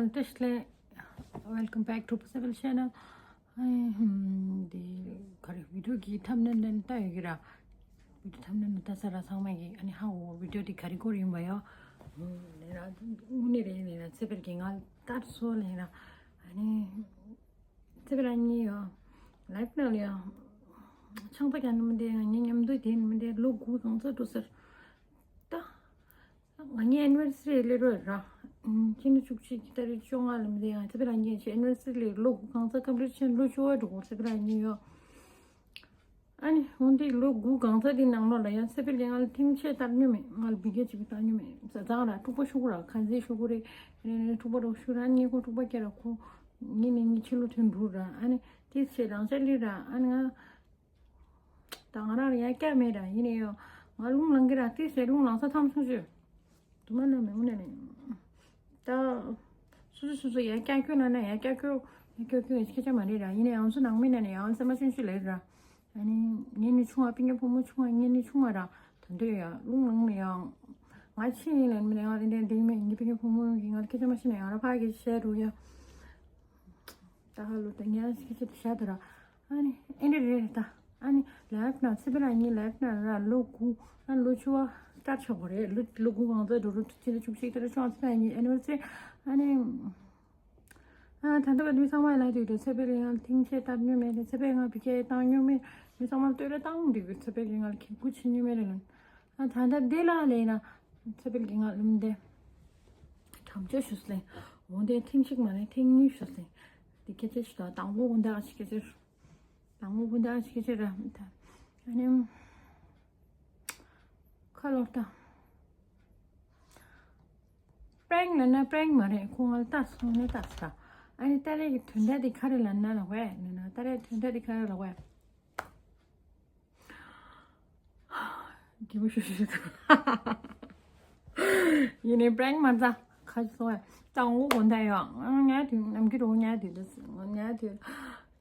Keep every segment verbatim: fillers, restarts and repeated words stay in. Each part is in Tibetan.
Welcome back to Possible Channel. ཨ་ནི་འདི་ག་རེ་video་གི་thumbnail་ནས་ལྟ་ཡོད་ཀྱི་ར། video་thumbnail་ནས་ལྟ་ས་ར་ཚང་མ་གི་ཨ་ནི་ཧ་འོ་video་འདི་ག་རེ་སྐོར་ཡིན་པ་ཡོ། ལས་ར་དངོས་གནས་རེད་ལས་ར་ཚེ་འཕེལ་གྱི་ང་ལྟར་སོ་ལས་ར། ཨ་ནི་ཚེ་འཕེལ་ཨ་ནི་ཡོ་live་ནང་ལ་ཡང་ཆང་ད་ཀྱང་ནི་མི་འདི་ང་ཉིན་མཉམ་དུ་དེ་ནི་མི་འདི་ལོ་དགུ་གང་ཚོད་འགྲོ་ཟེར། ད། ང་གཉིས་anniversary་སླེབས་རོགས་ར། ཕྱི་ཟླ་བཅུ་གཅིག་གི་ཏ་རིག་བཅོ་ལྔ་ལ་མི་དེ་ཡང་ཚེ་འཕེལ་ལགས་གཉིས་ཀྱི་anniversary་སླེབས་ལོ་དགུ་གང་ཚ་complete་ཆེན་ལོ་བཅུ་བ་འགྲོ་གོ་ཚེ་འཕེལ་ལགས་གཉིས་ཡོད། ཨ་ནི་འོན་ཏེ་ལོ་དགུ་གང་ཚ་དེ་ནང་ལོགས་ལ་ཡང་ཚེ་འཕེལ་གྱི་ང་ལ་ཐེངས་ཆད་བཏང་མྱོང་མེད། ང་ལ་བི་ཀེ་ཅིག་བཏང་མྱོང་མེད། བཟའ་ཚང་ར་འཁྲུག་པ་ཤོར་གོ་ར་ཁ་འཛིན་ཤོར་གོ་རེ། ཨ་ནི་འཁྲུག་པ་རོགས་ཤོར་ར་ཉེ་གོ་འཁྲུག་པ་སྐྱེ་ར་ཁོ། ཉིན་ནས་ཉིན་ཕྱི་ལོ་ཐོན་འགྲོ་ར་ཨ་ནི་དེ་ཚེ་རང་ཆད་སླེབས་ར་ཨ་ནི་ང་། ད་ང་རང་ལ་ཡང་སྐྱ་མེད་ར་ཡིན་ནའི་ཡང་ང་རླུང་ལངས་ཀྱི་ར་ཏི་ཟེར་རླུང་ལངས་ས་ཐམ་སོང་ཞུ། དུ་མ་ན་མེད་མོ་ནས་ནས། ད་སུ་སུ་སུ་སུ་ཡང་སྐྱ་ཁྱོད་ན་ན་ཡང་སྐྱ་ཁྱོད་ཡང་སྐྱ་ཁྱོད་ཡང་སྐད་ཆ་མ་རེད་ར་ཡིན་ནའི་ཡང་སུ་ནང་མི་ན་ནས་ཡང་སེམས་མ་ཆུང་ཞུ་ལེ་ར། ཨ་ནི་ངེད་ནི་ཆུང་བ་པིན་ཉ་ཕོ་མོ་ཆུང་བ་ངེད་ནི་ཆུང་བ་ར་ད་འདོད་ཡ་རླུང་ལངས་ནས་ཡང་ང་ཆེ་ཡིན་ལ་མི་ནས་ཡང་དེ་འདྲ་འདི་མེད་ངེད་པིན་ཉ་ཕོ་མོ་གི་ང་ལ་སྐད་ཆ་མ་ཤེས་ན་ཡང་ར་ཕ་གི་བཤད་རུ་ཡ། ད་ཧ་ལོ་ད་ངས་སྐད་ཆ་དེ་བཤད་དེ་ར། ཨ་ནི་ཨེ་འདྲ་རེད་ད། ཨ་ནི་live་ནང་ཚེ་འཕེལ་ལགས་གཉིས་live་ནང་ར་ལོ་དགུ་ཨ་ལོ་བཅུ་བ་སྟར་ཆགས་པ་རེད། ལོ་ལོ་དགུ་གང་ཚ་འགྲོ་རུ་ཕྱི་ལ་བཅུ་གཅིག་ཏེ་ར་ཆུང་ཚེ་འཕེལ་གཉིས་anniversary། ཨ་ནི་ཨ་ད་ལྟ་བར་མི་ཚང་མ་ལ་དུས་དུ་ཚེ་འཕེལ་ཡང་ཐེངས་ཆད་བཏབ་མྱོང་མེད་དེ་ཚེ་འཕེལ་ང་བི་ཁྱེད་བཏང་མྱོང་མེད། མི་ཚང་མ་ལ་ལྟོས་ར་བཏང་འདུག་གི་ཚེ་འཕེལ་གྱིས་ང་ལ་ཁེ་བུ་བྱེད་མྱོང་མེད་རེད་ལ། ཨ་ད་ལྟ་འདི་ལ་ལས་ན་ཚེ་འཕེལ་གྱི་ང་ལུམ་དེ་དམ་བཅའ་ཞུས་ལེ། འོ་དེ་ཐེངས་གཅིག་མ་ལས་ཐེངས་གཉིས་ཞུས་ལེ། འདི་སྐད་ཆ་ཞུ་དང་དང་པོ་འོ་འདི་ཨ་ཅི་སྐད་ཆ་ཞུ། དང་པོ་འོ་འདི་ཨ་ཅི་སྐད་ཆ་ར་མི་ད། ཨ་ནི་ཁ་ལོར་ད། prank་ལ་ན་prank་མ་རེད་ཁོ་ང་ལ་ལྟ་སོང་ནས་ལྟ་ས། ཨ་ནི་ཏ་རེ་གི་དོན་དག་དེ་ག་རེ་ལ་ན་ལ་བས་ན་ན་ཏ་རེ་དོན་དག་དེ་ག་རེ་ལ་བས། སྐྱིད་པོ་ཞུ་ཞུ་ཞུ། ཡིན་ནའི་prank་མ་རྩ་ཁ་ཅིག་སོང་བས་ད་ངོ་གོ་འདའ་ཡོད། ང་དུས་ནམ་རྒྱུན་རོ་ཉལ་དུས་དུས་ཉལ་དུས་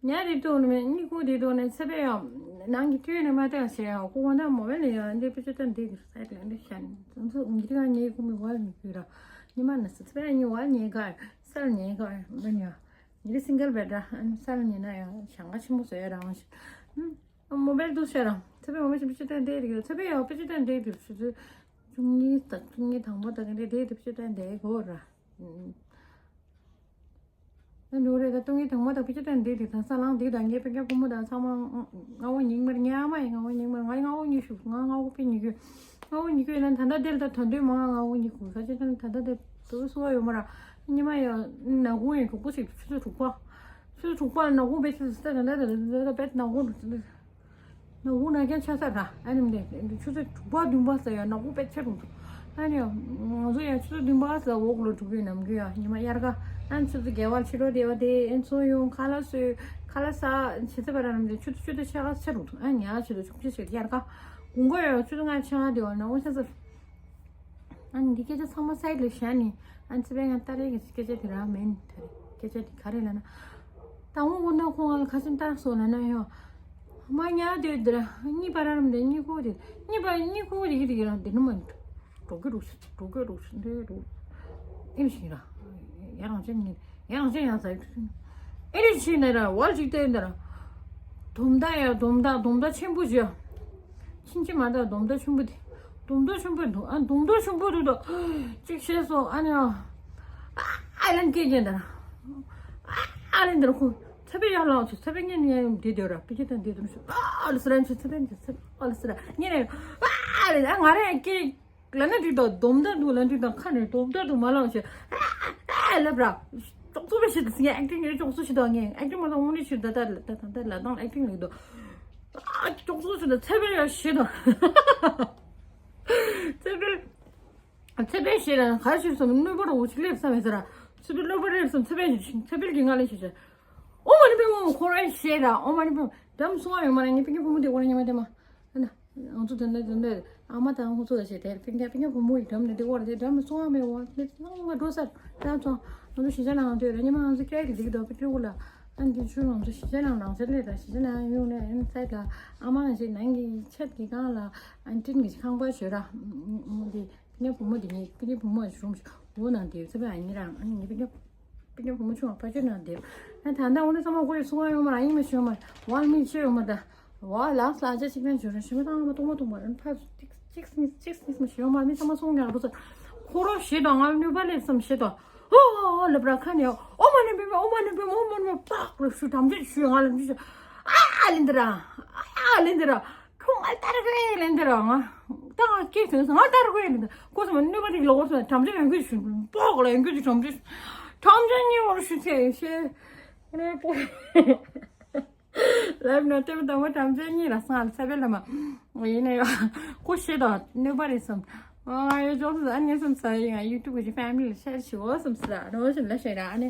ཉལ་དུས་དུ་ནི་མེད་གཉིད་ཁུག་དེ་དུ་ནི་ཚེ་པས་ཡང་ནང་གི་དུས་ནི་མ་བལྟས་ཞེས་ཡང་ཁོ་གོ་འདའ་མོ་བས་ལས་ཡང་འདི་པི་ཅི་ཏན་འདི་གི་སའི་ལ་འདི་ཤན་ཙམ་ཚོ་ཉི་དི་ག་ཉལ་ཁུག་མི་བར་མི་ཁུག་ར་ཉི་མ་ནི་སི་ཚེ་པས་ཉི་བར་ཉལ་གར་སར་ཉལ་གར་མི་ཉལ་ཉི་དི་single bed་ར་སར་ཉལ་ན་ཡང་ཞང་ག་ཆེན་པོ་བཟོས་རང་ཞིག་མོ་བལ་དུ་ཤེས་རང་། ཚེ་པའི་ངོ་མ་ཞིག་པི་ཅི་ཏན་དེ་རིགས་ཡོད། ཚེ་པའི་ཡང་པི་ཅི་ཏན་དེ་དུས་ཆུ་ཚོད་བཅུ་གཉིས་དང་བཅུ་གཉིས་དང་པོ་དང་དེ་དེ་དུས་པི་ཅི་ཏན་དེ་གོ་ར། ཨ་ནུ་རེ་ད་བཅུ་གཉིས་དང་པོ་དང་པི་ཅི་ཏན་དེ་དུས་དང་ས་ལང་དེ་དང་ངའི་པི་ཀ་བུ་མོ་དང་ཚང་མ་ང་བོ་ཉིག་མར་ཉག་མ་ཡིན། ང་བོ་ཉིག་མར་ང་ང་བོ་ཉིག་ཤུ་ང་ང་བོ་པི་ཉིག་གུ་ང་བོ་ཉིག་གུ་ཡིན་ན་ད་ལྟ་དེ་ལ་ད་ད་འདོད་མ་ང་བོ་ཉིག་གུ་ས་ཅི་ཏན་ད་ལྟ་དེ་དུ་སུ་བ་ཡོད་མ་ར། ཉི་མ་ཡང་ནག་ཁུང་ཡང་གྲོགས་པོ་ཞིག་ཆུ་ཚོད་དྲུག་པ། ཆུ་ཚོད་དྲུག་པ་ནག་ཁུང་བེད་ཆུ་ཚོད་ད་ད་ད་ད་བེད་ནག་ཁུང་ནག་ཁུང་ནག་རྐྱང་ཆགས་ས་ར། ཨ་ནི་མི་དེ་ཆུ་ཚོད་དྲུག་པ་བདུན་པ་ཟེར་ཡང་ནག་ཁུང་བེད་ཆ་དྲུག་ཨ་ནི་ང་ཚོ་ཡང་ཆུ་ཚོད་བདུན་པ་ཟེར་འོག་ལོ་དྲུག་པའི་ནམ་རྒྱུན་ཡང་ཉི་མ་དབྱར་ཁ་ཨ་ནི་ཆུ་ཚོད་བརྒྱད་པ་ཕྱི་དྲོ་བདེ་བ་དེ་ཨེ་ཚོ་ཡོང་ཁ་ལག་བཟོས་ཁ་ལག་ཟ་བྱེད་ཚེ་བ་ར་ནམ་དེ་ཆུ་ཚོད་ཆུ་ཚོད་ཕྱེད་ཀ་ཆ་དྲུག་ཨ་ནི་ཡང་ཆུ་ཚོད་བཅུ་གཅིག་ཟེར་དབྱར་ཁ་དགུན་ཁ་ཡང་ཆུ་ཚོད་ལྔ་ཕྱེད་ཀ་དེ་བ་ནག་ཁུང་ཆགས་ས། ཨ་ནི་འདི་སྐད་ཆ་ཚང་མ་སའིད་ལ་བཞག་ནས་ཨ་ནི་ཚེ་པའི་ང་ཏ་རེ་གི་སྐད་ཆ་དེ་རང་མིན་ད་རེ་སྐད་ཆ་དེ་ག་རེ་ལབ་ན། དང་པོ་དགོང་དག་ཁོང་ང་ལ་ཁ་ཆེམས་ལྟར་སོང་ལབ་ན་ཡང་། མ་ཉལ་དུས་འདིར་གཉིད་པ་ར་རམ་དེ་གཉིད་ཁུག་དེ་གཉིད་པ་གཉིད་ཁུག་དེ་གི་དེ་གི་རང་དེ་ནི་མ་འགྲོ་གི་འགྲོ་ཤི་འགྲོ་གི་འགྲོ་ཤི་འདྲེ་འགྲོ། ཨེ་ནི་ཤི་ར། ཡ་རང་ཅན་ཉིད་ཡ་རང་ཅན་ཡང་ཟ་ཡི་ཨེ་ནི་ཤི་ནི་ར་བལ་ཅིག་བལྟས་འདིར། དོམ་མདའ་ཡ་དོམ་མདའ་དོམ་མདའ་ཆེན་པོ་ཞིག་ཕྱིན་ཅི་མ་ད་དོམ་མདའ་ཆུང་པོ་དེ། དོམ་མདའ་ཆུང་པོ་འདུག་ཨ་དོམ་མདའ་ཆུང་པོ་འདུག་ད། གཅིག་བཤད་སོང་ཨ་ནི་ཨ། ཨ་ལན་སྐད་རྒྱན་ད་ར། ཨ་ལན་ད་ར་ཁོ། ཚེ་པའི་ཡར་ལངས་ཚེ་ཚེ་པའི་ངན་ངན་འདི་སྡོད་ར་པི་ཅི་ད་འདི་དུམ་ཞུ་ཨ་ལ་སི་རན་ཆུ་ཚེ་པའི་འདི་ཚེ་ཨ་ལ་སི་ར་ངན་ཨ་ལན་ཨ་ང་རེ་སྐད། ལ་ན་དུས་དང་སྡོམ་ད་འདུག་ལ་དུས་དང་ཁ་ནས་སྡོམ་ད་འདུག་མ་ལངས་ཤེ། ཨ་ལབ་ར། ཅོག་ཙུ་བ་ཞིག་ངས་ཨེག་ཊིང་ངས་ཅོག་ཙུ་ཞིག་དང་ངས་ཨེག་ཊིང་མ་དང་དངོས་གནས་ཞིག་ད་ད་ད་ད་ལ་དང་ཨེག་ཊིང་ལེགས་འདུག་ཨ་ཅོག་ཙུ་ཞིག་ད་ཚེ་པེ་ཡ་ཞེ་དང་། ཚེ་པེ། ཚེ་པེ་ཞེ་དང་ག་ཞིག་སམ་གནོད་པ་རོ་ཅིག་སླེབས་ས་མེད་ས་ར། ཚེ་པེ་གནོད་པ་སླེབས་སམ་ཚེ་པེ་ཞེ་ཚེ་པེ་གི་ང་ལ་ཞེ་ཞེ། ཨོ་མ་ནི་པེ་མོ་ཁོ་ར་ཞེ་ར་ཨོ་མ་ནི་པེ་མོ་དམ་སོང་བ་ཡོད་མ་ར་ངས་པེ་ངའི་བུ་མོ་དེ་ཁོ་ར་ཉི་མ་དེ་མ། ཨ་ན། ང་ཚོ་དེ་འདྲ་དེ་འདྲ་ཨ་མ་དང་ཁོ་ཚོ་ལ་བྱས་དེར་སྤུན་ཀྱག་སྤུན་ཀྱག་བུ་མོ་ཡི་འགྲམ་ནས་དེ་བར་དེ་འགྲམ་ནས་སོང་བ་མེད་འོ་དེ་ཚང་མ་འགྲོ་སར་ད་ཚོ་ང་ཚོ་གཞིས་ཆགས་ནང་ང་ཚོ་ཡོད་རེད་ཉི་མ་ང་ཚོ་སྐྱེལ་གི་འགྲིག་འདུག་པི་ཀྲི་ཀུ་ལ་ཨ་འདི་ཆུ་ང་ཚོ་གཞིས་ཆགས་ནང་ནང་སར་སླེབས་ད་གཞིས་ཆགས་ནང་ཡོང་ནས་ཨ་ནི་སའི་ད་ཨ་མ་ང་ཞིག་ནང་གི་ཆབ་ཀྱི་སྒང་ལ་ཨ་ནི་ཏིན་གི་ཁང་པ་བྱོས་ར་འདི་སྤུན་ཀྱག་བུ་མོ་དེ་ངའི་སྤུན་ཀྱག་བུ་མོ་ཞིག་རུམ་ཞིག་འོ་ནང་དེ་ཚེ་པེ་ཨ་ནི་རང་ཨ་ནི་ངའི་སྤུན་ཀྱག་པི་ཉོ་བུ་མོ་ཆུང་བ་ཕ་ཆོས་ནང་བསྡད། ཨ་ད་ལྟ་འོ་ན་ཚང་མ་གོ་ཡི་སུ་གང་ཡོང་མ་ར་ཡིན་མ་ཤོད་མ་བ་མི་ཆེ་ཡོང་མ་ད། བ་ལགས་ལ་ཅག་ཅིག་ལན་བྱོས་ར་ཞི་མ་ཐང་མ་གཏོང་མ་གཏོང་མ་ར་ཕ་ཅིག་ཅིག་སི་ནིག་ཅིག་སི་ནིག་མ་ཤོད་མ་མི་ཚང་མ་སོང་ཀྱང་རུ་ཚར། ཁོ་རོ་ཞེད་དང་ང་ལ་གནོད་པ་ལས་བསམ་ཞེད་དང་། ཨོ་ཨོ་ལབ་ར་ཁ་ནས་ཨོ་མ་ནི་བེ་མ་ཨོ་མ་ནི་བེ་མ་ཨོ་མ་ནི་བེ་པག་ལ་ཤུ་དམ་ཅིག་ཤུ་ང་ལ་འདི་ཤུ། ཨ་ལེན་དེ་ར། ཨ་ལེན་དེ་ར། ཁྱོད་ང་ལྟར་དགོས་ལེན་དེ་ར་ང་། ད་ང་སྐད་ཐོན་སོང་ང་ལྟར་དགོས་ལེན་དེ། ཁོ་ཚོ་མ་གནོད་པ་རིགས་ལོག་སོང་དམ་ཅིག་ཡང་གུས་ཤུ་པག་ལ་ཡང་གུས་ཤུ་དམ་ཅིག་དམ་ཅིག་གཉིས་བར་ཤུ་ཚེ་ཤེ། ཨ་ནི་པོ། ལབ་ན་ལྟད་མོ་དང་པོ་དམ་ཅན་གཉིས་ལ་སང་ལ་ས་བེ་ལ་མ། ཡིན་ན་ཡོ། ཁོ་ཤེས་དང་གནོད་པ་རེད་བསམ། ཨ་ཡོ་ཅོག་ཙེ་ཨ་ནི་སམ་ས་ཡིན་ཡང་ཡུ་ཊུབ་གི་ཕེ་མི་ལི་ཤེར་ཞུ་བ་སམ་ས་ར་ནོ་ཤིན་ལ་ཤེར་ར་ཨ་ནི།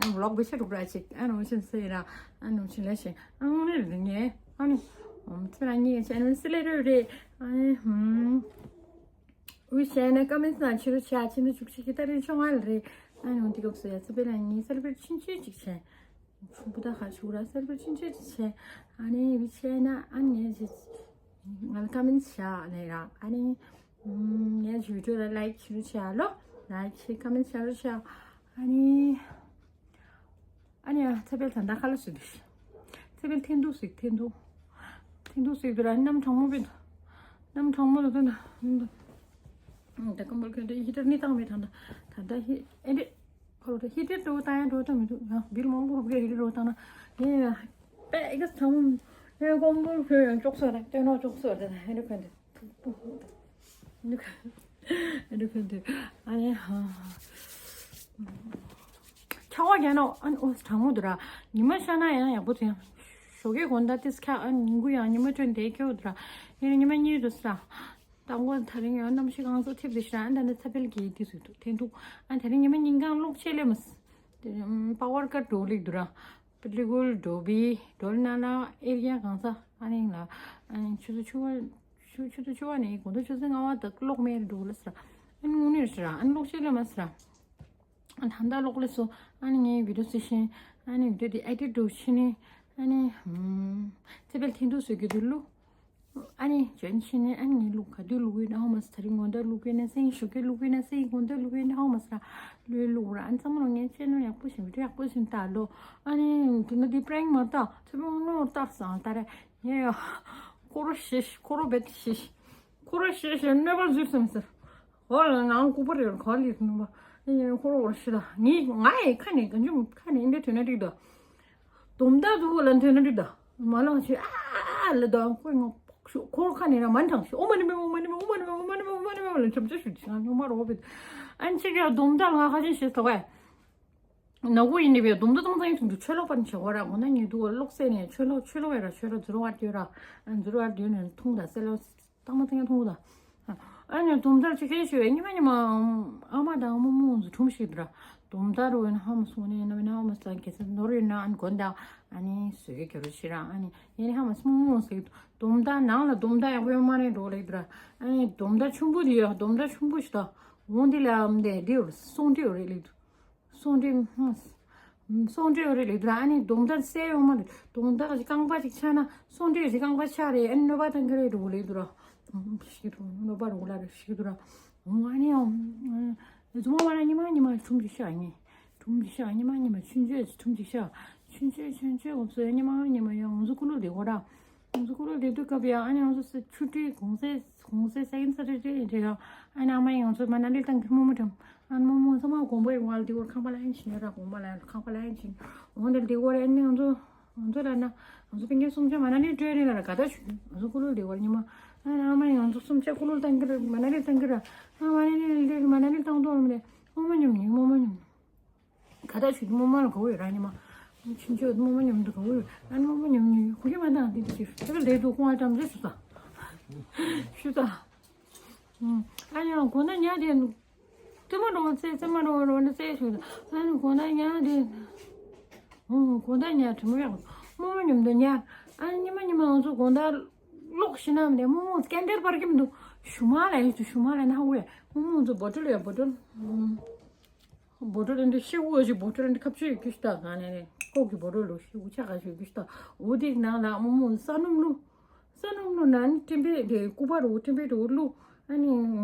ཝི་ལོག་གི་ཤེར་རུག་ར་ཅིག་ཨ་ནོ་ཤིན་ས་ཡིན་ར་ཨ་ནོ་ཤིན་ལ་ཤེར་ཨ་ནི་རེད་ངས་ཨ་ནི། ཚེ་ར་ངས་ཅེ་ནལ་སི་ལེ་རེད་རེད་ཨ་ནི། ཝི་ཤེ་ན་ཀ་མེན་སི་ན་ཆི་རུ་ཆ་ཆི་ནི་ཅུག་ཅིག་གི་ཏ་རིན་ཆོ་ང་ལ་རེད་ཨ་ནི་འོ་འདི་སྐབས་སུ་ཡ་ཚེ་བེ་ལ་ངས་སེ་ལེ་བྲེཊ་ཆུང་ཆུང་ཅིག་བྱས། ཕྲུ་གུ་ད་ཁ་ཕྲུ་གུ་ར་སེ་ལེ་བྲེཊ་ཆུང་ཆུང་ཅིག་བྱས། ཨ་ནི་བི་ཆེ་ན་ཨ་ནི་ངས་ང་ལ་ཀ་མེན་ཤ་ནས་ར་ཨ་ནི་ངས་བི་ཌི་ཡོ་ལ་ལའིཀ་ཞུ་རུ་ཆ་ལོ། ལའིཀ་བྱེད་ཀ་མེན་ཤ་རུ་ཆ། ཨ་ནི་ཨ་ནི་ཚེ་བེལ་ད་ད་ཁ་ལ་སུ་དུ་ཤི། ཚེ་བེལ་འཐེན་ཐུག་སིག་འཐེན་ཐུག་འཐེན་ཐུག་སིག་དུ་ར་གནམ་གྲང་མོ་བེད། གནམ་གྲང་མོ་ལ་དུ་ན་ད་ཀམ་བུལ་ཁྱོད་ད་ཧི་ཊར་ནི་བཏང་བེད་ད་ད་ད་ཧི་ཨེ་འདི། ཁོ་རོ་ཧི་ཏེ་ཏོ་ཏ་ཡ་ཏོ་ཏ་མི་ཏུ་ཡ་བིལ་མང་པོ་རོ་ཧི་ཏེ་ཏོ་ཏ་ན་ཡེ་ཡ་པེ་ཨི་ག་ཐང་ཡེ་ཀོང་པོ་ཁྱོད་ཡང་ཅོག་སོ་ར་ཏེ་ནོ་ཅོག་སོ་ར་ཧེ་རེ་ཁོན་ཏེ་ཧེ་རེ་ཁོན་ཏེ་ཨ་ཡེ་ཧ་ཁྱ་བ་རྒྱ་ནོ་ཨན་ཨོ་གྲང་མོ་དུ་ར་ཉི་མ་ཤ་ན་ཡང་ཡག་པོ་ཏེ་ཞོགས་ཀས་དགོང་དག་ཏེ་ཁྱ་ཨན་ཉིན་གུ་ཡང་ཉི་མ་ཐོན་ཏེ་ཁྱེའུ་དུ་ར་ཡེ་ཉི་མ་གཉིས་དུ་སྲ། དང་པོ་ད་རིང་ཡང་གནམ་གཤིས་གང་སོ་ཐེབས་ཏེ་ཤ་ཨ་ད་ནི་ཚ་འཕེལ་གྱི་དུས་སུ་འཐེན་ཐུག་ཨ་ད་རིང་ཉི་མ་ཉིན་གང་གློག་ཆད་ལེ་མ་སི་པ་ཝར་ཀ་ཊི་འགྲོ་ལེགས་འདུག་ར། པི་ལི་གུལ་འགྲོ་བི་འགྲོ་ན་ན་ཨེ་རི་ཡ་གང་ས་ཨ་རིང་ལ་ཨ་ཆུ་ཚོད་ཆུ་བ་ཆུ་ཆུ་ཚོད་ཆུ་བ་ནས་དགོང་དྲོ་ཆུ་ཚོད་ལྔ་བ་དག་གློག་མེད་འགྲོ་ལེ་སི་ར། ཨ་ནི་དངོས་གནས་སི་ར་ཨ་ནི་གློག་ཆད་ལེ་མ་སི་ར། ད་ལྟ་གློག་ལས་སོ། ཨ་ནི་ངའི་བི་ཌིའོ་སི་ཤེན། ཨ་ནི་བི་ཌིའོ་དེ་ཨེ་ཌིཊ་འགྲོ་ཕྱི་ནས། ཨ་ནི་ཧམ། ཚེ་འཕེལ་འཐེན་ཐུག་བཟོས་ཀྱི་འདུག་ལུ། ཨ་ནི་འཇོན་ཕྱི་ནས་ཨ་ནི་ངའི་ལུག་ག་དུས་ལུག་ཡོད་ན་ཧོ་མ་སི་ད་རིང་དགོང་དག་ལུག་ཡོད་ན་སེང་ཞོགས་ཀས་ལུག་ཡོད་ན་སེང་དགོང་དག་ལུག་ཡོད་ན་ཧོ་མ་སི་ར། ལུས་ལུག་ར་ཨ་ནི་ཚང་མ་ལོ་ངའི་ཆེ་ནོ་ཡག་པོ་ཞིག་བི་ཌིའོ་ཡག་པོ་ཞིག་ལྟ་ལོ། ཨ་ནི་དེ་ན་དེ་པྲེང་མ་ལྟ་ཚེ་འཕེལ་ནོ་ལྟ་སང་ལྟ་རེ། ཡ་ཡ། ཁོ་རོ་ཤེས་ཤེས་ཁོ་རོ་བེད་ཤེས་ཤེས། ཁོ་རོ་ཤེས་ཤེས་གནོད་པ་བཟོས་སམ་ཟེར། ཧོ་ལ་ང་ལྐུགས་པ་རེད་ག་ལེར་ནུ་བ། ཨེ་ཁོ་རོ་བོར་ཤི་ད་ངས་ང་ཡི་ཁ་ནས་ག་འཇུ་ཁ་ནས་འདི་ཐོན་ན་འགྲིག་ད། དོམ་དག་དུ་བོ་ལ་ཐོན་ན་འགྲིག་ད། མ་ལང་ཤི་ཨ་ལ་ད་ཁོ་ངོ་ཤུ་ཁོ་རོ་ཁ་ནས་ར་མ་འཐང་ཤི་ཨོ་མ་ནི་མེ་ཨོ་མ་ནི་མེ་ཨོ་མ་ནི་མེ་ཨོ་མ་ནི་མེ་ཨོ་མ་ནི་མེ་ཨོ་མ་ནི་མེ་ལ་ཆབ་ཆ་ཤུ་ཅི་ང་ཉོ་མ་རོ་བེད། ཨན་ཅིག་ཡ་དོམ་དག་ང་ཁ་ཆེན་ཤེས་ཐོག་ཨེ། ནག་པོ་ཡིན་ནི་བས་དོམ་དག་ཏང་ཏང་ཡིན་དུ་ཆོས་ལོག་པ་ནི་བྱེད་དགོས་ར་འོ་ན་ཉེ་དུ་བ་ལོག་སེ་ནས་ཆོས་ལོག་ཆོས་ལོག་བས་ར་ཆོས་ལོག་ཛི་རོ་བར་དུས་ར་ཛི་རོ་བར་དུས་ནས་ཐུང་ད་སེ་ལོ་ཏང་མ་ཏང་ཡ་ཐུང་ད། ཨ་ནི་དོམ་དག་ཅི་ཁེ་ཤི་བས་ཉི་མ་ཉི་མ་ཨ་མ་དང་ཨ་མ་མོ་ཚོ་ཁྲོམ་ཞིག་དུ་ར་དོམ་དག་རུ་ཡིན་ཧ་མ་སོང་ནས་ན་མིན་ཧ་མ་སང་གེ་སེ་ནོར་ཡིན་ན་ཨ་ནི་གོན་ད་ཨ་ནི་སོས་ཀྱི་གེ་རུ་ཤི་ར་ཨ་ནི་ཡིན་ཧ་མ་སོང་མོ་ཟིག་དོམ་དག་ནང་ལ་དོམ་དག་ཡག་པོ་ཡོད་མ་རེད་འགྲོ་ལེགས་དུ་ར་ཨ་ནི་དོམ་དག་ཆུན་པོ་དེ་ཡོད་དོམ་དག་ཆུན་པོ་ཞིག་ད་འོང་དེ་ལ་ཨམ་དེ་དེ་ཡོད་སོང་དེ་ཡོད་རེད་ལེགས་དུ། སོང་འདྲེ། སོང་འདྲེ་རེད་ལེགས་དུ་ར་ཨ་ནི་དོམ་དག་སེ་ཡོང་མ་རེད་དོམ་དག་གི་རྐང་པ་ཅིག་ཆག་ན་སོང་འདྲེ་གི་རྐང་པ་ཆག་རེད་ཨ་ནི་གནོད་པ་བཏང་གི་རེད་འགྲོ་ལེགས་དུ་ར། ཤི་རུ་གནོད་པ་རུ་ལ་རེད་ཤི་རུ་ར། ཨ་ནི་ཡང་རྫུན་མ་བ་ན་ཉི་མ་ཉི་མ་ཁྲུམ་ཅིག་ཤ་ངེ་ཁྲུམ་ཅིག་ཤ་ཉི་མ་ཉི་མ་ཆུན་ཆོད་ཁྲུམ་ཅིག་ཤ་ཆུན་ཆོད་ཆུན་ཆོད་འོབ་སོ་ཉི་མ་ཉི་མ་ཡང་ང་ཚོ་ཀུ་ལུ་ལེགས་གོ་ར། ང་ཚོ་ཀུ་ལུ་ལེགས་དུས་སྐབས་ཡང་ཨ་ནི་ང་ཚོ་ཆུ་ཊི་གུང་སེ་གུང་སེ་སེ་ཡིན་ས་རེད་རེད་རེད་ཡང་ཨ་ནི་ཨ་མ་ཡང་ང་ཚོ་མ་ན་ལི་བཏང་གི་རྨོ་མོ་དྲམ། ཨ་ནི་རྨོ་མོ་ཚང་མ་དགོན་པ་ཡི་ངལ་དེ་བར་ཁང་པ་ལ་ཡིན་ཕྱིན་ཡོད་ར་དགོན་པ་ལ་ཁང་པ་ལ་ཡིན་ཕྱིན་འོང་དེ་དེ་བར་ཨ་ནི་ང་ཚོ་ང་ཚོ་ལ་ན་ང་ཚོ་སྤུན་ཀྱག་གསུམ་ཆ་མ་ན་ནི་སྤྲོད་ནི་ལ་ར་ག་ད་ཞུ་ང་ཚོ་ཀུ་ལུ་དེ་བར་ཉི་མ་ཨ་ནི་ཨ་མ་ཡང་ང་ཚོ་གསུམ་ཆ་ཀུ་ལུ་བཏང་གི་ར་མ་ན་ནི་བཏང་གི་ར་ཨ་མ་ན་ནི་ལེ་མ་ན་ནི་བཏང་ཏོ་མི་ལེ་རྨོ་མོ་ཉམ་ཉི་རྨོ་མོ་ཉམ། ག་ད་ཞུ་རྨོ་མོ་ལ་ག་བོ་ཡོད་ར་ཉི་མ། ཆུན་ཆོད་རྨོ་མོ་ཉམ་དུ་ག་བོ་ཡོད་ཨ་ནི་རྨོ་མོ་ཉམ་ཉི་ཁུ་ཁི་མ་དང་དེ་དེ་ཞུ་དེ་ལ་ལེ་དུ་ཁོང་ཨ་ཙམ་ཞུ་ས་ཞུ་ས། ཨ་ནི་གོ་ན་ཉ་དེ། ཙེ་མ་འགྲོ་ཙེ་ཙེ་མ་འགྲོ་འགྲོ་ནི་ཙེ་ཞུ་ད། ཨ་ནི་གོ་ན་ཉ་དེ། ཨོ་གོ་ད་ཉ་དྲི་མོ་ཡག་རྨོ་མོ་ཉམ་དུ་ཉ། ཨ་ནི་ཉི་མ་ཉི་མ་ང་ཚོ་གོ་ད་ལོག་ཤི་ན་མི་དེ་རྨོ་མོ་སྐད་འདེར་པར་གྱི་མི་འདུག་ཞུ་མ་ལ་ཡིན་ཞུ་མ་ལ་ན་ཧུ་ཡ་རྨོ་མོ་ང་ཚོ་བོ་ཊལ་ཡ་བོ་ཊལ། བོ་ཊལ་འདི་ཤི་བོ་ཞིག་བོ་ཊལ་འདི་ཁབ་ཆུ་ཡི་གུ་ཤི་ད་ག་ནས་ནས་ཀོག་གི་བོ་ཊལ་ལོ་ཤི་བོ་ཆ་ག་ཤི་གུ་ཤི་ད་འོ་དེ་ནང་ལ་རྨོ་མོ་ས་སྣུམ་བླུགས། ས་སྣུམ་བླུགས་ན་ནི་ཀྲིམ་པེ་དེ་སྐུ་པར་འོ་ཀྲིམ་པེ་དེ་འོ་བླུགས། ཨ་ནི་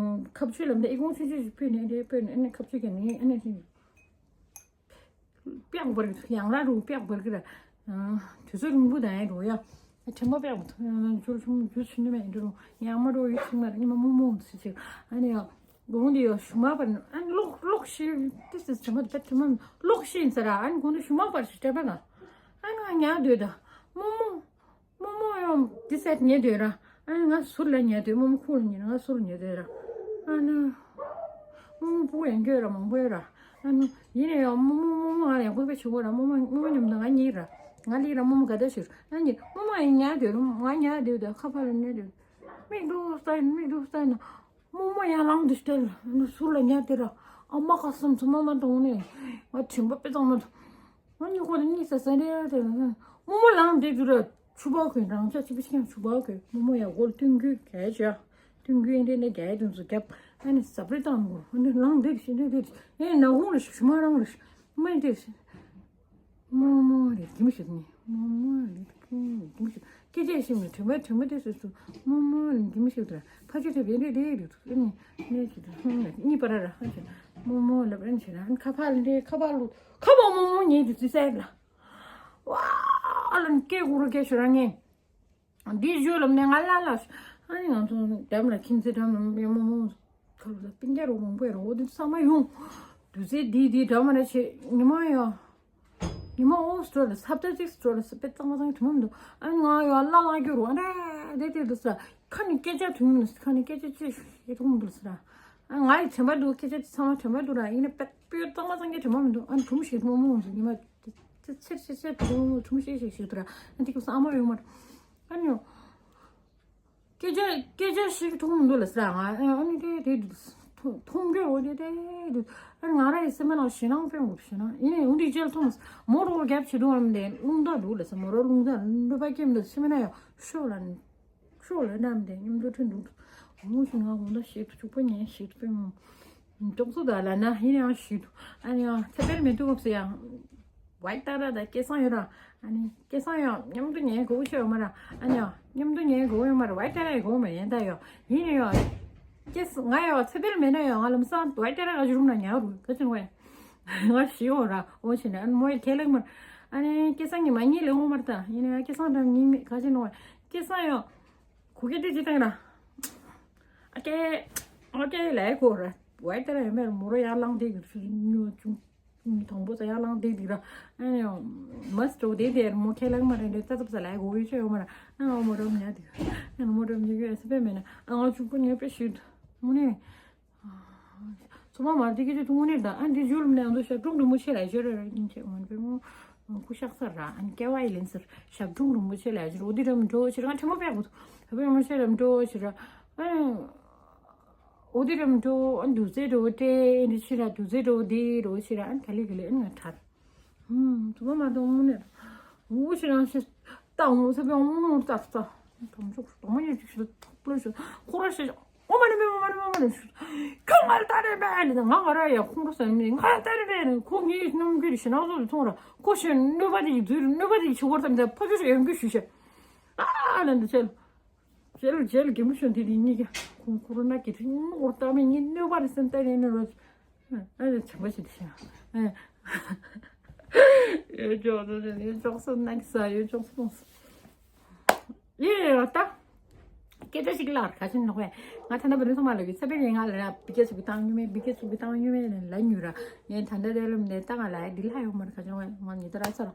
ཁབ་ཆུ་ལམ་དེ་ཨི་ཁུང་ཆུ་ཆུ་ཞིག་ཕུད་ནས་དེ་ཕུད་ནས་ཨ་ནི་ཁབ་ཆུ་ག་ནི་ཨ་ནི་ཤི། པགས་འབར་གི་ཡང་ལ་རུ་པགས་འབར་གི་ར། དུས་ཚོད་རིང་པོ་དང་ཡང་རུ་ཡ། དྲན་པ་པགས་འབར་ཐུབ་ཡང་ཇུར་ཆུང་ཇུར་ཆུང་ནི་མེད་འགྲོ་རུ་ཡང་མ་འགྲོ་ཡུལ་ཆུང་མ་ར་ཉི་མ་རྨོ་མོ་ཟེར་ཅིག་ཨ་ནི་ཡ། དགོང་དེ་ཡོ་ཞུ་མ་པར་ཨན་ལོག་ལོག་ཤི་ཏི་སི་ཆ་མ་ཏི་ཆ་མ་ལོག་ཤི་ཡིན་ས་ར་ཨན་དགོང་དེ་ཞུ་མ་པར་ཞི་སྤྲད་པ་ན་ཨན་ང་ཉལ་སྡོད་ད་རྨོ་མོ་རྨོ་མོ་ཡོང་ཏི་སེད་ཉལ་སྡོད་ར་ཨན་ང་ཟུར་ལ་ཉལ་སྡོད་རྨོ་མོ་ཁུག་ལ་ཉལ་ང་ཟུར་ཉལ་སྡོད་ར་ཨན་རྨོ་མོ་སྤུ་ཡང་འགྱོད་ར་མང་པོ་ཡོད་ར་ཨན་ཡིན་ནས་ཡང་རྨོ་མོ་རྨོ་མོ་ང་ལ་ཡང་བོད་པ་ཆུ་བོ་ར་རྨོ་མོ་རྨོ་མོ་མཉམ་དུ་ང་གཉིས་ར་ང་ལི་ར་རྨོ་མོ་ག་ད་ཞུ་ཨན་ཉི་རྨོ་མོ་ཡང་ཉལ་སྡོད་ར་ང་ཉལ་སྡོད་ད་ཁ་ཕར་ལ་ཉལ་སྡོད་མིག་འདུག་ལྟ་ཡིན་མིག་འདུག་ལྟ་ཡིན་ན། རྨོ་མོ་ཡང་ལངས་ཏེ་སྟེར་ཟུར་ལ་ཉལ་ཏེ་ར་ཨ་མ་ཁ་སམ་ཚོ་མ་མ་གཏོང་ནས་ང་དྲན་པ་དཔེ་གཙང་མ་འདུག་ང་གཉིད་ཁོག་ཏུ་གཉིད་ས་ས་རེ་རེ་རྨོ་མོ་ལངས་ཏེ་དུ་ར་ཆུ་བ་ཁོས་རང་ཅག་ཅི་བ་ཞིག་ཀྱང་ཆུ་བ་ཁོས་རྨོ་མོ་ཡང་སྒོར་སྟོན་རྒྱུ་གས་བྱ་སྟོན་རྒྱུ་ཨེ་འདྲེ་ནས་རྒྱ་ཡེ་དུ་ཚོ་རྒྱབ་ཨ་ནི་ཟབ་རེ་བཏང་དགོས་ཨ་ནི་ལངས་ཏེ་ཞི་འདྲེ་དེ་ཨེ་ནག་ཁུང་རེ་ཞུ་མ་རང་རེ་ཞུ་མ་འདྲེ་ཞུ། རྨོ་མོ་ལ་གྱིམ་ཞིག་ནི་རྨོ་མོ་ལ་གྱིམ་ཞིག་སྐད་ཆ་ཤིང་ནི་དྲི་མ་དྲི་མ་དེ་སོ་སོ་རྨོ་མོ་ལ་གྱིམ་ཞིག་དང་ཕ་ཆུ་དེ་བེ་རེ་རེ་རེ་ཐུག་ནི་ནས་ཞིག་ཏུ་ཧུང་ལ་གཉིས་པ་ར་ར་ཧ་ཞིག་རྨོ་མོ་ལ་བེན་ཞིག་ར་ཁ་ཕ་ལ་རེ་ཁ་ཕ་ལུ་ཁ་ཕ་རྨོ་མོ་ཉེ་དུ་ཙི་སའི་ལ་ཝ་ལ་སྐད་གུ་རུ་སྐད་ཤོད་ར་ངེ་འདི་བརྗོད་ལམ་ནས་ང་ལ་ལ་ཨ་ནི་ང་ཚོ་འགྲམ་ལ་ཁྱིམ་མཚེས་འགྲམ་ལ་རྨོ་མོ། ཁ་ལོ་ས་སྤུན་ཀྱག་རུ་མང་པོ་ཡོད་རེད། འོ་དེ་ཚང་མ་ཡོང་། དུས་ཚོད་འདི་འདི་འདྲ་མ་རེད་བྱེད་ཉི་མ་ཡོང་། ཉི་མ་འོ་སྤྲོ་ལ་ས་བདག་ཅིག་སྤྲོ་ལ་ས་དཔེ་གཙང་མ་གཙང་གི་དུ་མ་མི་འདུག་ཨ་ང་ཡོང་ལ་ལ་རྒྱུ་རུ་ཨ་རེ་དེ་དེ་འདུག་ས་ཁ་ནས་སྐད་ཆ་དུ་མི་འདུག་ཁ་ནས་སྐད་ཆ་ཅི་ཞིག་ཐུག་མི་འདུག་ས་ར། ཨ་ང་ཡི་དྲན་པ་འདུག་སྐད་ཆ་ཅི་ཚང་མ་དྲན་པ་འདུག་ར་ཡིན་ན་དཔེ་དཔེ་གཙང་མ་གཙང་གི་དྲན་པ་མི་འདུག་ཨ་དུ་མི་ཞིག་དུ་མ་མི་འདུག་ཉི་མ་ཚེ་ཚེ་ཚེ་ཚེ་དུ་མ་དུ་མི་ཞིག་ཞིག་ཞིག་འདུག་ར་ཨ་འདི་ག་ས་ཨ་མ་ཡོང་མ་རེད། ཨ་ནི་ཡོང་། སྐད་ཆ་སྐད་ཆ་ཞིག་མཐོང་མི་འདུག་ལ་ཟེར་ང་ཨ་ནི་དེ་དེ་མཐོང་མཐོང་རྒྱུ་འོ་དེ་དེ་དེ་ཨ་ང་ར་ཡི་སེམས་ནང་ཞེད་སྣང་དཔེ་འུར་ཞེད་སྣང་ཡིན་ནའི་འུ་འདི་རྗེས་མཐོང་མོ་རོ་རྒྱབ་བྱེད་འདུག་ཨམ་དེ་རླུང་རྟ་འདུག་ལ་ཟེར་མོ་རོ་རླུང་རྟ་འདུག་པ་སྐྱེམ་འདུག་སེམས་ན་ཡང་ཤོག་ལ་ཤོག་ལ་ནམ་དེ་མཉམ་དུ་ཁྲིན་འདུག་འུ་ཞིག་ང་འོ་ད་ཞིག་ཏུ་བཅུག་པ་ཉན་ཞིག་དཔེ་འུར། ཅོག་ཙེ་དང་ལ་ན་ཡིན་ཡང་ཞུས་འདུག་ཨ་ནི་ཡང་ཚེ་འཕེལ་མེ་ཏོག་སྐབས་སུ་ཡང་ཝའི་ཏཱ་ར་དང་སྐལ་བཟང་ཡོད་ར། ཨ་ནི་སྐལ་བཟང་ཡང་མཉམ་དུ་ཉལ་དགོས་ཤོད་ཡོད་མ་ར། ཨ་ནི་ཡང་མཉམ་དུ་ཉལ་དགོས་ཡོད་མ་ར། ཝའི་ཏཱ་ར་ཡི་དགོས་མ་ཡིན་ད་ཡོ་ཡིན་ཡོ། སྐལ་བཟང་ང་ཡོ་ཚེ་འཕེལ་མེད་ན་ཡོ་ང་ལམ་སང་ཝའི་ཏཱ་ར་ག་ཅི་རུམ་ན་ཉལ་རུ་ག་ཅི་ནོ་ང་ཞི་ཡོ་ར་འོ་ཆེ་ན་ཨ་ནི་མོ་ཡི་ཁས་ལེགས་མར། ཨ་ནི་སྐལ་བཟང་ཉི་མ་གཉིས་ལས་འོང་མར་ད་ཡིན་ཡོ་སྐལ་བཟང་དང་གཉིས་མེད་ག་ཅི་ནོ་སྐལ་བཟང་ཡོ། གུ་གེ་དེ་ཅི་བཏང་ར། ཨ་ཀེ། ཨ་ཀེ་ལས་གོ་ར། ཝའི་ཏཱ་ར་ཡོད་མེད་མོ་རོ་ཡར་ལངས་དེ་གི་ཉོ་ཆུང་། དང་པོ་ས་ཡར་ལངས་དེ་དེ་ར། ཨ་ནི་མ་སི་ཏྲོ་དེ་དེ་མོ་ཁས་ལེན་མ་རེད་འདྲེ་ཙ་ཙབ་ས་ལས་གོ་ཡོད་ཆོད་ཡོད་མ་ར། ཨ་ང་མོ་རོ་མྱ་དེ། ཨ་ང་མོ་རོ་མྱ་གི་ཨེ་ས་པེ་མེད་ན་ཨ་ང་ཆུང་པོ་ཉོ་པེ་ཤི་དུ་མོ་ནི། ཚོ་མ་མ་དེ་གི་དེ་དུ་མོ་ནི་ད་ཨ་འདི་ཇུ་ལུམ་ནས་ཨ་འདུ་ཞབས་དྲུང་རིན་པོ་ཆེ་ལ་ཡོད་ར་ར་ཡིན་ཆེ་འོན་པེ་མོ། སྐུ་གཤེགས་ས་ར་ཨ་ནི་སྐལ་བ་ཡི་ལེན་ཟེར་ཞབས་དྲུང་རིན་པོ་ཆེ་ལ་ཡོད་འོ་དེ་ར་མི་འགྲོ་ཆེ་ར་ང་ཁྲེ་མོ་པེ་གོ་ཐུ་ཧ་པེ་རིན་པོ་ཆེ་ལ་མི་འགྲོ་ཆེ་ར། ཨ་ནི། འོ་དེ་རམ་འགྲོ་ཨ་འདུ་ཚེ་འགྲོ་ཏྲེ་འདི་ཕྱི་ར་འདུ་ཚེ་འགྲོ་དེ་རོ་ཕྱི་ར་ཨ་ག་ལེ་ག་ལེ་ཨ་ང་ཁྲར། ཧུམ་དུ་མ་མ་དུ་མུ་ནེ་འུ་ཕྱི་ར་ཤི་ཏ་འུ་ཚེ་པེ་འུ་ནུ་ཏ་ཏ་དམ་ཆོག་དུ་མ་ཉེ་ཅིག་ཤི་ཏོག་པོ་ཤི་ཁོ་ར་ཤི་འོ་མ་ནི་མེ་མ་ནི་མ་མ་ནི་ཤི་ཁ་ང་ལ་ཏ་རེ་མེ་ལི་ང་ང་ར་ཡ་ཁོང་ར་ས་ནི་ང་ལ་ཏ་རེ་མེ་ནི་ཁོ་ངའི་རྣམ་འགྱུར་ཞི་ན་བཟོ་དུ་ཐོང་ར་ཁོ་ཤི་གནོད་པ་དེ་ཡི་དུས་གནོད་པ་དེ་ཡི་ཆུ་བར་ཙམ་དེ་ཕ་ཆུ་ཤི་ཡོང་གི་ཤུ་ཤི་ཨ་ལ་འདི་ཆེ་ལ། རྗེས་ལ་རྗེས་ལ་རྒན་པོ་གཞོན་དེ་རིགས་གཉིས་ཀ་ཁོང་ཁོ་རང་ན་གི་རིགས་ངོ་བཏང་མི་གཉིས་གནོད་པ་རེད་སེམས་གཏད་ནས་ནོར་བ་ཨ་ལས་བྱམས་པ་ཞིག་ཏུ་ཤེས་ཨ་ཡོད་ཅོག་ཚོ་ཡོད་ཅོག་ཚོ་ན་གི་ས་ཡོད་ཅོག་ཚོ་ཡེ་ཡོད་ད། སྐད་ཆ་ཞིག་ལར་ཁ་ཆེན་ནོག་པས་ང་ད་ལྟ་བར་ཚང་མ་ལ་གི་ཚེ་འཕེལ་ཡིན་ང་ལ་ར་བི་སྐད་ཚུགས་ཀྱི་བཏང་ཉུ་མེད་བི་སྐད་ཚུགས་ཀྱི་བཏང་ཉུ་མེད་ལ་ཉུ་ར་ངས་ད་ལྟ་དེ་ལམ་ནས་ད་ང་ལ་འདི་ལྷ་ཡོད་མ་ར་ཁ་ཆེན་ང་ཉི་ད་ར་ཚར།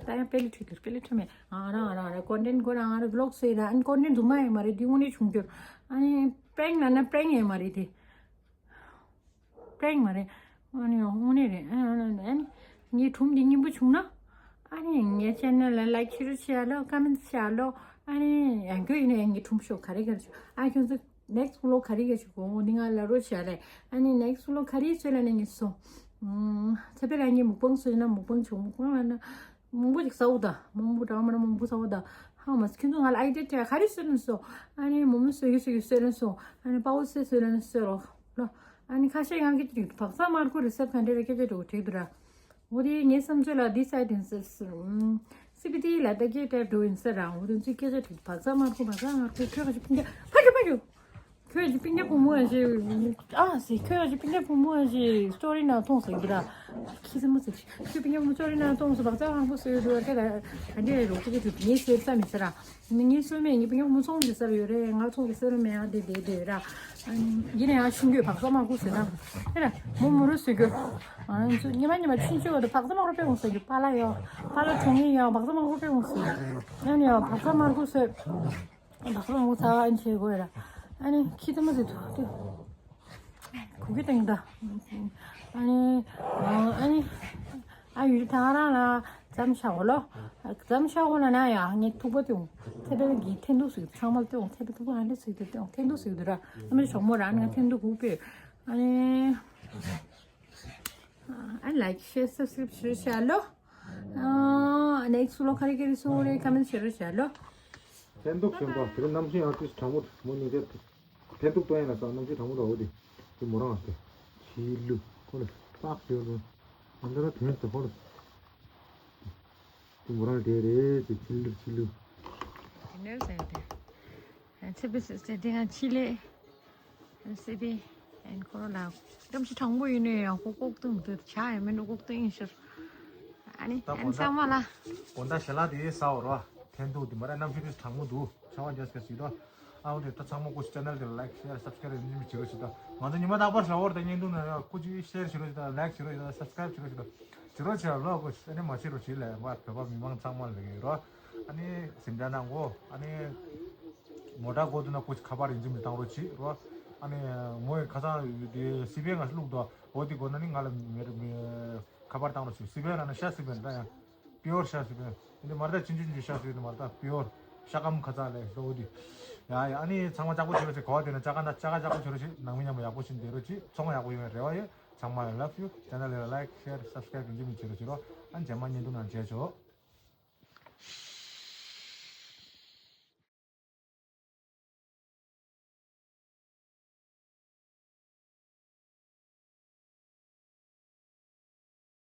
ད་ཡང་པེ་ལི་ཁྲིད་དུར་པེ་ལི་ཁྲིད་མེད་ང་རང་ང་རང་རེ་ཀོན་ཊེན་ཁོ་རང་ང་རེ་བི་ལོག་སེ་ར་ཨན་ཀོན་ཊེན་དུ་མ་ཡོད་མ་རེད་འདི་དངོས་གནས་བྱུང་གྱུར་ཨ་ནི་པྲེང་ན་ན་པྲེང་ཡོད་མ་རེད་དེ་པྲེང་མ་རེད་ཨ་ནི་དངོས་གནས་རེད་ཨ་ནི་ངའི་སྒྲུང་འདི་སྙིང་པོ་བྱུང་ན་ཨ་ནི་ངའི་ཆེ་ནལ་ལ་ལའིག་ཤི་རུ་བྱེད་ཡ་ལོ་ཀ་མེན་ཊི་བྱེད་ཡ་ལོ་ཨ་ནི་ཡང་ཁྱོད་ཡིན་ན་ཡང་ངའི་སྒྲུང་ཤོག་ག་རེ་ག་རེ་བྱུང་ཨ་ཁྱོད་ཚོ། next vlog ག་རེ་ག་ཞིག་གོ་འོ་འདི་ང་ལ་རོ་བྱ་རེད། ཨ་ནི་next vlog ག་རེ་བཟོས་ལ་ནི་ངས་སོ། ཚེ་འཕེལ་ལ་ངས་མུག་པང་བཟོས་ན་མུག་པང་བྱུང་མུག་པང་ལ་ན། མང་པོ་ཅིག་ཟ་འུ་ད། མང་པོ་གྲང་མ་ན་མང་པོ་ཟ་འུ་ད། ཧ་མ་སི་ཁྱོད་ཚོ་ང་ལ་ཨའི་ཌི་ཡ་ག་རེ་བཟོས་ན་སོ། ཨ་ནི་མོ་མོ་བཟོས་ཡོད་བཟོས་ཡོད་བཟོས་ན་སོ། ཨ་ནི་པའོ་སེ་བཟོས་ན་སོ་རོ། ལོ། ཨ་ནི་ཁ་ཤས་ཡང་གི་ཅིག་བག་ཚ་མར་ཁུ་རི་སེབ་ག་འདྲེ་ར་སྐད་ཆ་འགྲོ་བྲིས་འདུག་ར། འོ་དེ་ངའི་བསམ་ཚོད་ལ་འདི་སའི་ཏིན་སི་སི་པི་ཏི་ལ་ད་སྐད་ཏེ་འགྲོ་ཡིན་ས་རང་འོ་དེ་ཚོའི་སྐད་ཆ་དྲིས་བག་ཚ་མར་ཁུ་བག་ཚ་མར་ཁུ་ཁྱོད་ཁ་ཤས་ཕུང་རྒྱ་ཕ་གི་ཕ་གི། ཁྱོད་ཀྱི་སྤུན་ཀྱག་བུ་མོ་ཞིག་ཨ་ཟེར། ཁྱོད་ཀྱི་སྤུན་ཀྱག་བུ་མོ་ཞིག་སི་ཊོ་རི་ནང་མཐོང་སོང་གི་ར། ཁྱི་ཙི་མོ་ཟེར། ཁྱོད་སྤུན་ཀྱག་བུ་མོ་སི་ཊོ་རི་ནང་མཐོང་སོང་། བག་ཚ་མང་པོ་བཟོས་འདུག་ཁྱེད་ལ། ཨ་འདྲས་རོགས་ཀྱི་དུས་ངས་བཟོས་ས་མི་ཟེར་ར། ངས་བཟོས་མེད། ངའི་སྤུན་ཀྱག་བུ་མོ་ཚོང་གི་ཟེར་ཡོད་རེད། ང་ཚོང་གི་ཟེར་མེད། ཨ་དེ་དེ་དེ་ར། ཡིན་ན་ཡང་ཆུང་གོས་བག་ཚ་མང་པོ་བཟོས་ན་ཨེ་ར། མོ་མོ་རུ་བཟོས་གོས། ཉི་མ་ཉི་མ་ཆུང་ཆུང་བ་དུ་བག་ཚ་མང་པོ་སྤྲད་འོང་ཟེར་གི། པཱ་ལགས་ཡང་པཱ་ལགས་གྲོངས་ཡིན་ཡང་བག་ཚ་མང་པོ་སྤྲད་འོང་ཟེར། ཨ་ནི་ཡང་བག་ཚ་མང་པོ་བཟོས། བག་ཚ་མང་པོ་ཚ་བ་ཨ་ནི་བྱེད་དགོས་ར། ཨ་ནི་ཁྱི་ཙི་མོ་ཟེར་ཐུག་ཐུག་གུ་གེ་ཏེང་ད། ཨ་ནི། ཨ་ནི། ཨ་ཡུལ་ཐང་རང་ལ་ཙམ་ཤ་འོ་ལོ། ཙམ་ཤ་འོ་ན་ན་ཡ་ངས་ཐུག་པ་ཏེ་འོང་། ཐེ་པེ་གི་ཐེན་དུ་སུ་ཚང་མ་ཏེ་འོང་། ཐེ་པེ་ཐུག་པ་ཨ་ནི་སུ་ཏེ་ཏེ་འོང་། ཐེན་དུ་སུ་དུ་ར། ཨ་མི་ཞོག་མོ་ར་ནི་ཐེན་དུ་གུ་པེ། ཨ་ནི། ཨ་ལའིཀ་ཤེར་སབ་སི་ཀ་རེབ་བྱེད་རོགས་བྱ་ལོ། ཨ་ནེག་སི་ལོ་ཁ་རེ་ཁ་རེ་སོ་རེ་ཀ་མེན་ཊི་བྱེད་རོགས་བྱ་ལོ། ཕན་ཐོགས་ཆེན་པོ་དེ་རིང་གནམ་གཤིས་ཡང་ཏིས་གྲང་མོ་མོ་ནི་རེད། ཕན་ཐོགས་གཏོང་ཡ་ན་ས་གནམ་གཤིས་གྲང་མོ་འདྲ་བོ་དེ་དེ་མོ་རང་ལ་དེ་ཕྱི་ལུ་ཁོ་ལ་སྟག་ཡོད་རུང་ཨ་འདྲ་ན་དོན་དུ་ཁོ་ལ་དེ་མོ་རང་དེ་རེད། དེ་ཕྱི་ལུ་ཕྱི་ལུ། དེ་ནས་ཟེར་དེ་ཚེ་བེ་སེ་སེ་དེ་ཡང་ཕྱི་ལས། སི་པི་ཨན་ཁོ་རང་ལ་གཏམ་ཤི་དྲང་པོ་ཡིན་ནས་ཡང་ཁོ་ལྐོག་སྟོན་དུ་ཆ་ཡང་མིན་འགྲོ་ལྐོག་སྟོན་ཡིན་ཤོར། ཨ་ནི་ད་ཨན་ཚང་མ་ལ། དགོང་དག་ཞལ་ལག་དེ་ཟ་འོ་རོ། ཐན་ཐུག་དེ་མ་ར་གནམ་གཤིས་དེ་གྲང་མོ་འདུག་ཆར་པ་རྒྱག་སྐད་ཞིག་རོ། ཨ་འོ་དེ་ད་ཚང་མ་སྐུ་ཞིག་ཅེ་ནལ་དེ་ལ་ལའིཀ་ཤེར་སབ་སི་ཀ་རེབ་ཉིན་མི་བྱེད་རོགས་ཞིག་ད། ང་ཚོ་ཉི་མ་རྟག་པར་ཞལ་འོར་དང་བརྙན་ཐུང་ན་ཡང་སྐུ་ཞིག་ཤེར་བྱེད་རོགས་ཞིག་ད། ལའིཀ་བྱེད་རོགས་ཞིག་ད། སབ་སི་ཀ་རེབ་བྱེད་རོགས་ཞིག་ད། བྱེད་རོགས་བྱེད་རོགས་ལོ། སྐུ་ཞིག་ཨ་ནི་མ་བྱེད་རོགས་བྱེད་ལས་ང་བོད་པ་མི་མང་ཚང་མ་ལ་ཡོད་རོ། ཨ་ནི་སེམས་ཅན་ནང་གོ་ཨ་ནི། མོ་ཊ་གོ་དུ་ན་ཀུ་ཅི་ཁ་པར་ཡིན་ཅི་མི་བཏང་རོགས་བྱེད་རོ། ཨ་ནི་མོ་ཡི་ཁ་སང་དེ་སི་པེ་ང་བླུག་དོ། འོ་དེ་གོ་ན་ནི་ང་ལ་མེ་རི་མེ་ཁ་པར་བཏང་རོགས་བྱེད། སི་པེ་ན་ན་ཤ་སི་པེ་ན་ད་ཡང་པི་ཡོར་ཤ་སི་པེ་ན་འདི་མ་རེད་ད། ཆུང་ཆུང་ཆུང་ཤ་སི་པེ་ན་མ་རེད་ད། པི་ཡོར་ཤ་སྐམ་ཁ་ཚ་ལས་འོ་དེ་ཡ་ཡ། ཨ་ནི་ཚང་མ་ལྕགས་པོ་བྱེད་རོགས་བྱེད། གོ་དེ་ན་ལྕགས་ཀ་ན་ལྕགས་ཀ་ལྕགས་པོ་བྱེད་རོགས་བྱེད། ནང་མི་མཉམ་པོ་ཡག་པོ་ཞིག་བསྡད་རོགས་བྱེད། ཚོང་ཡག་པོ་ཡོང་བའི་རེ་བ་ཡོད། ཚང་མ་ལ་ལབ་ཡོད། ཅེ་ནལ་ལ་ལའིཀ་ཤེར་སབ་སི་ཀ་རེབ་ཡིན་ཅི་མི་བྱེད་རོགས་བྱེད་རོ། ཨ་ནི་རྗེས་མ་བརྙན་ཐུང་ནང་མཇལ་ཆོག